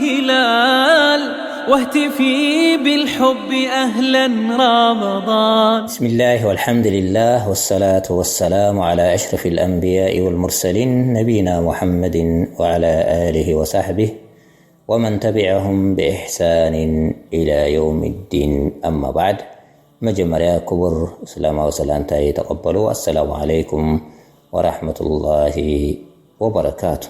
هلال واهتفي بالحب أهلا رمضان. بسم الله والحمد لله والصلاة والسلام على أشرف الأنبياء والمرسلين نبينا محمد وعلى آله وصحبه ومن تبعهم بإحسان إلى يوم الدين، أما بعد. መጀመርያ ክቡር እስላማዊ ሰላምታይ ተቐበሉ። ኣሰላሙ ዓለይኩም ወራህመቱላሂ ወበረካቱ።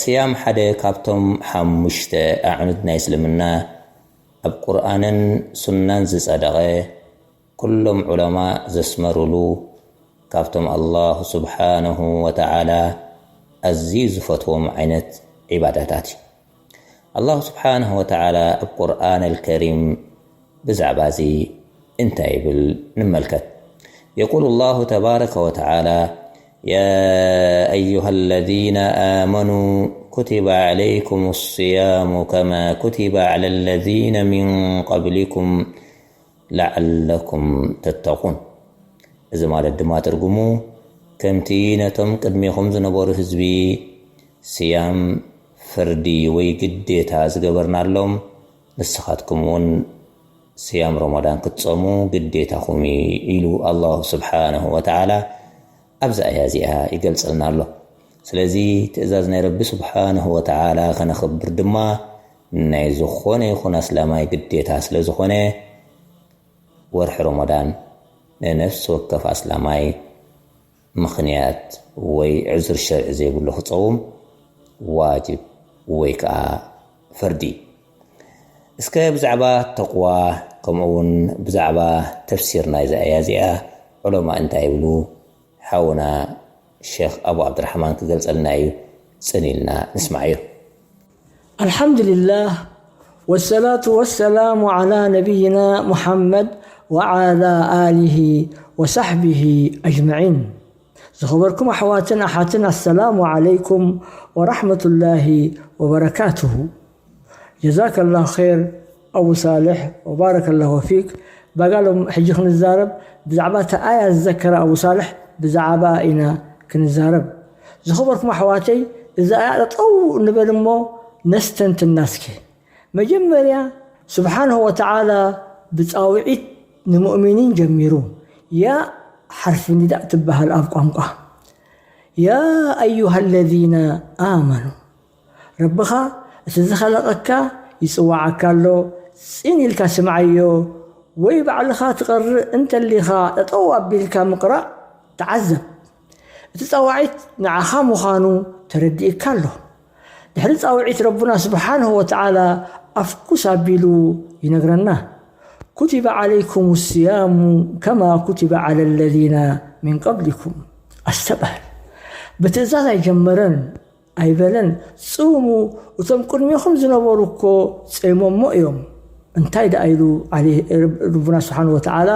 ስያም ሓደ ካብቶም ሓሙሽተ ኣዕኑድ ናይ እስልምና ኣብ ቁርኣንን ሱናን ዝጸደቐ፣ ኩሎም ዑለማ ዘስመሩሉ፣ ካብቶም ኣላሁ ስብሓነሁ ወተዓላ ኣዝዩ ዝፈትዎም ዓይነት ዒባዳታት እዩ። ኣላሁ ስብሓነሁ ወተዓላ ኣብ ቁርኣን ኣልከሪም ብዛዕባ እዚ እንታይ ይብል? ንመልከት። የቁሉ ላሁ ተባረከ ወተዓላ፣ يا أيها الذين آمنوا كتب عليكم الصيام كما كتب على الذين من قبلكم لعلكم تتقون። እዚ ማለት ድማ ትርጉሙ፣ ከምቲ ነቶም ቅድሜኹም ዝነበሩ ህዝቢ ስያም ፍርዲ ወይ ግዴታ ዝገበርናሎም፣ ንስኻትኩም እውን ስያም ረመዳን ክትጸሙ ግዴታኹም እዩ ኢሉ ኣላሁ ስብሓነሁ ወተዓላ ኣብዚ ኣያ እዚኣ ይገልጸልና ኣሎ። ስለዚ ትእዛዝ ናይ ረቢ ስብሓነሁ ወተዓላ ከነኽብር ድማ ናይ ዝኾነ ይኹን ኣስላማይ ግዴታ ስለ ዝኾነ፣ ወርሒ ረመዳን ንነፍሲ ወከፍ ኣስላማይ ምኽንያት ወይ ዕዝር ሸርዒ ዘይብሉ ክጸውም ዋጅብ ወይ ከኣ ፈርዲ። እስከ ብዛዕባ ተቕዋ ከምኡ እውን ብዛዕባ ተፍሲር ናይዛ ኣያ እዚኣ ዑለማ እንታይ ይብሉ ሓውና ሸኽ ኣቡ ዓብድራሕማን ክገልጸልና እዩ። ጽን ኢልና ንስማዕ እዩ። الحمد لله والصلاة والسلام على نبينا محمد وعلى آله وصحبه أجمعين. ዝኸበርኩም ኣሕዋትን ኣሓትን ኣሰላሙ ዓለይኩም ወራሕመቱላሂ ወበረካቱሁ። ጀዛከላሁ ኸይር ኣቡ ሳልሕ ወባረከላሁ ፊክ። ባጋሎም ሕጂ ክንዛረብ ብዛዕባ እታ ኣያ ዝዘከረ ኣቡ ሳልሕ ብዛዕባ ኢና ክንዛረብ። ዝኸበርኩም ኣሕዋተይ፣ እዛ ኣያ ጠጠው ንበል እሞ ነስተንትና እስኪ። መጀመርያ ስብሓንሁ ወተዓላ ብጻውዒት ንሙእሚኒን ጀሚሩ። ያ ሓርፊ ኒዳእ ትበሃል ኣብ ቋንቋ። ያ ኣዩሃ ለዚነ ኣመኑ፣ ረብኻ እቲ ዝኸለቐካ ይጽዋዓካ ኣሎ፣ ጽን ኢልካ ስምዓዮ። ወይ ባዕልኻ ትቐርእ እንተሊኻ ጠጠው ኣቢልካ ምቕራእ ተዓዘብ። እቲ ጻዋዒት ንዓኻ ምዃኑ ተረዲእካ ኣሎ። ድሕሪ ጻውዒት ረቡና ስብሓንሁ ወተዓላ ኣፍኩስ ኣቢሉ ይነግረና። ኩቲበ ዓለይኩም ስያሙ ከማ ኩቲበ ዓለ ለዚነ ሚን ቀብሊኩም። ኣስተብህል። ብትእዛዝ ኣይጀመረን ኣይበለን። ጽሙ፣ እቶም ቅድሜኹም ዝነበሩ እኮ ጸይሞሞ እዮም። እንታይ ደኣ ኢሉ ዓሊ-፣ ርቡና ስብሓን ወተዓላ፣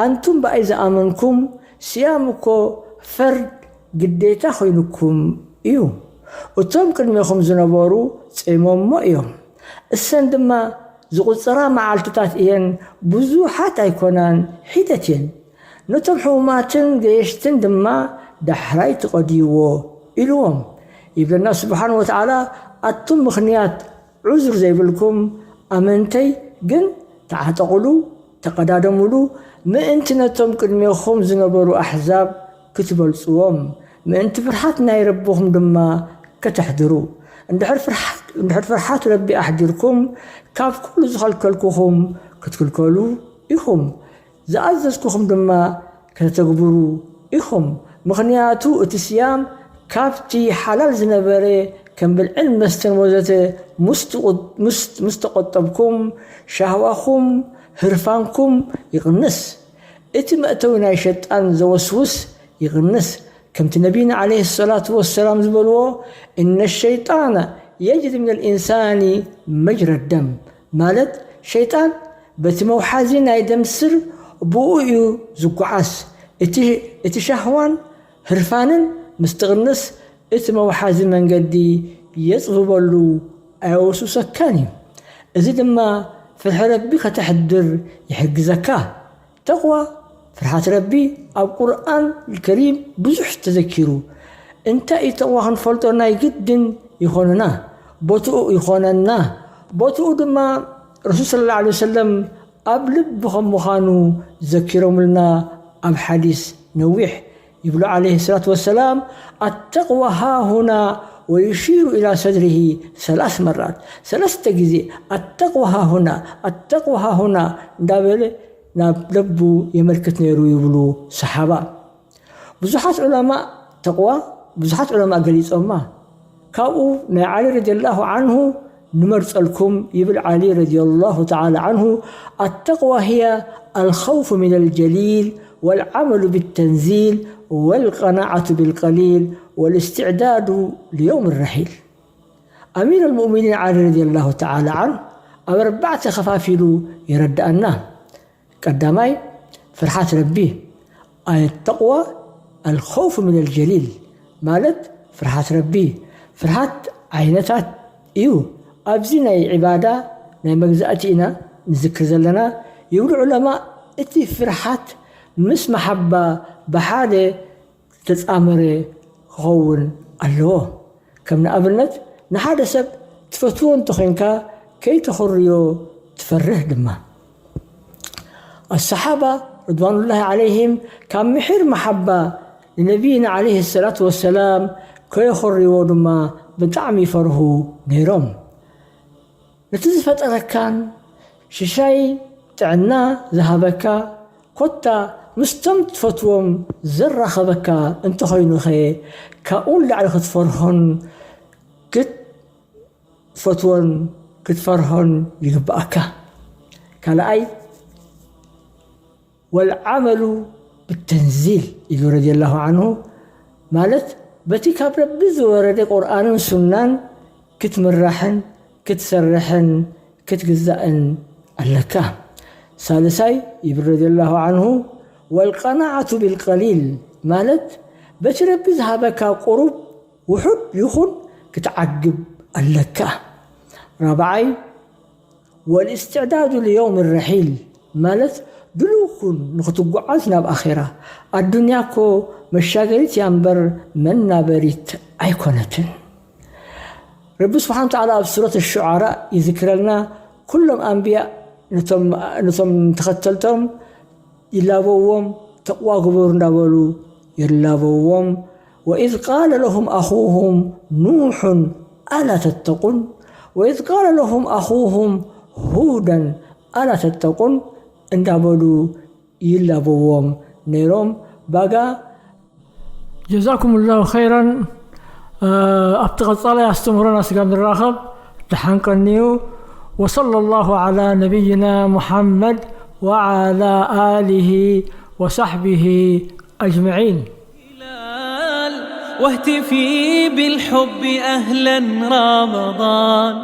ኣንቱም ብኣይ ዝኣመንኩም፣ ስያም እኮ ፈርድ ግዴታ ኮይኑኩም እዩ። እቶም ቅድሜኹም ዝነበሩ ጸይሞሞ እዮም። እሰን ድማ ዝቑጸራ መዓልትታት እየን፣ ብዙሓት ኣይኮናን፣ ሒደት እየን። ነቶም ሕሙማትን ገየሽትን ድማ ዳሕራይ ትቐድይዎ ኢልዎም። ይብለና ስብሓን ወተዓላ፣ ኣቱም ምኽንያት ዑዝር ዘይብልኩም ኣመንተይ ግን ተዓጠቑሉ፣ ተቐዳደሙሉ፣ ምእንቲ ነቶም ቅድሜኹም ዝነበሩ ኣሕዛብ ክትበልጽዎም፣ ምእንቲ ፍርሓት ናይ ረብኹም ድማ ከተሕድሩ። እንድሕር ፍርሓት፣ እንድሕር ፍርሓት ረቢ ኣሕዲርኩም፣ ካብ ኩሉ ዝኸልከልኩኹም ክትክልከሉ ኢኹም። ዝኣዘዝኩኹም ድማ ከተተግብሩ ኢኹም። ምኽንያቱ እቲ ስያም ካብቲ ሓላል ዝነበረ ከም ብልዕን መስተን ወዘተ ምስ ትቑ-፣ ምስ፣ ምስ ተቖጠብኩም፣ ሻህዋኹም፣ ህርፋንኩም ይቕንስ። እቲ መእተዊ ናይ ሸጣን ዘወስውስ ይቕንስ። ከምቲ ነቢና ዓለይሂ ሰላቱ ወሰላም ዝበልዎ፣ እነ ሸይጣነ የጅሪ ሚነል ኢንሳኒ መጅረ ደም፣ ማለት ሸይጣን በቲ መውሓዚ ናይ ደም ስር ብኡ እዩ ዝጓዓዝ። እቲ፣ እቲ ሻህዋን ህርፋንን ምስ ትቕንስ፣ እቲ መውሓዚ መንገዲ የጽብበሉ፣ ኣየወስውሰካን እዩ። እዚ ድማ ፍርሒ ረቢ ከተሕድር ይሕግዘካ። ተቕዋ፣ ፍርሓት ረቢ፣ ኣብ ቁርኣን ከሪም ብዙሕ ተዘኪሩ። እንታይ እዩ ተቕዋ ክንፈልጦ ናይ ግድን ይኾንና። ቦትኡ ይኾነና። ቦትኡ ድማ ረሱል ሰለላሁ ዐለይሂ ወሰለም ኣብ ልቢ ከም ምዃኑ ዘኪሮምልና ኣብ ሓዲስ ነዊሕ ይብሉ ዐለይሂ ሰላቱ ወሰላም፣ "التقوى ها هنا" ويشير إلى صدره ثلاث مرات። ሰለስተ ግዜ "التقوى ها هنا، التقوى ها هنا" እንዳበለ ናብ ልቡ የመልክት ነይሩ ይብሉ ሰሓባ። ብዙሓት ዑለማእ ተቕዋ፣ ብዙሓት ዑለማእ ገሊጾማ። ካብኡ ናይ ዓሊ ረዲየላሁ ዐንሁ ንመርጸልኩም ይብል ዓሊ ረዲየላሁ ተዓላ ዐንሁ፣ التقوى هي الخوف من الجليل والعمل بالتنزيل والقناعة بالقليل والاستعداد ليوم الرحيل። ኣሚር ኣልሙእሚኒን ዓሊ ረዲየላሁ ተዓላ ዐንሁ ኣብ ኣርባዕተ ከፋፊሉ የረድኣና። ቀዳማይ ፍርሓት ረቢ፣ ኣየ ተቕዋ ኣልኸውፍ ምን ኣልጀሊል፣ ማለት ፍርሓት ረቢ። ፍርሓት ዓይነታት እዩ። ኣብዚ ናይ ዒባዳ ናይ መግዛእቲ ኢና ንዝክር ዘለና ይብሉ ዑለማ። እቲ ፍርሓት ምስ መሓባ ብሓደ ዝተጻመረ ክኸውን ኣለዎ። ከም ንኣብነት ንሓደ ሰብ ትፈትዎ እንተኾይንካ ከይተኽርዮ ትፈርህ ድማ። ኣሰሓባ ርድዋኑላሂ ዓለይሂም ካብ ምሒር መሓባ ንነቢይና ዓለይሂ ሰላቱ ወሰላም ከየኽርይዎ ድማ ብጣዕሚ ይፈርሁ ነይሮም። ነቲ ዝፈጠረካን ሽሻይ ጥዕና ዝሃበካ ኮታ ምስቶም ትፈትዎም ዘራኸበካ እንተኾይኑኸ ካብኡ ንላዕሊ ክትፈርሆን ክትፈትዎን ክትፈርሆን ይግብኣካ። ካልኣይ ወልዓመሉ ብተንዚል ኢሉ ረዲየላሁ ዐንሁ፣ ማለት በቲ ካብ ረቢ ዝወረደ ቁርኣንን ሱናን ክትምራሕን ክትሰርሕን ክትግዛእን ኣለካ። ሳልሳይ ይብል ረዲየላሁ ዐንሁ፣ ወልቀናዓቱ ቢልቀሊል፣ ማለት በቲ ረቢ ዝሃበካ ቁሩብ ውሑድ ይኹን ክትዓግብ ኣለካ። ራብዓይ ወልእስትዕዳዱ ልየውም ረሒል፣ ማለት ድሉው ኩን ንኽትጓዓዝ ናብ ኣኼራ። ኣዱንያ እኮ መሻገሪት እያ እምበር መናበሪት ኣይኮነትን። ረቢ ስብሓን ተዓላ ኣብ ሱረት ሹዓራ ይዝክረልና፣ ኩሎም ኣንብያ ነቶም ተኸተልቶም ይላበዎም፣ ተቕዋ ግበሩ እንዳበሉ ይላበዎም። ወኢዝ ቃለ ለሁም ኣኹሁም ኑሑን ኣላ ተተቁን፣ ወኢዝ ቃለ ለሁም ኣኹሁም ሁደን ኣላ ተተቁን እንዳበሉ ይላበዎም ነይሮም። ባጋ ጀዛኩም ላሁ ኸይራን። ኣብቲ ቀጻላይ ኣስተምህሮና ስጋብ ንራኸብ ደሓን ቀንዩ። وصلى الله على نبينا محمد وعلى آله وصحبه أجمعين. واهتفي بالحب أهلا رمضان.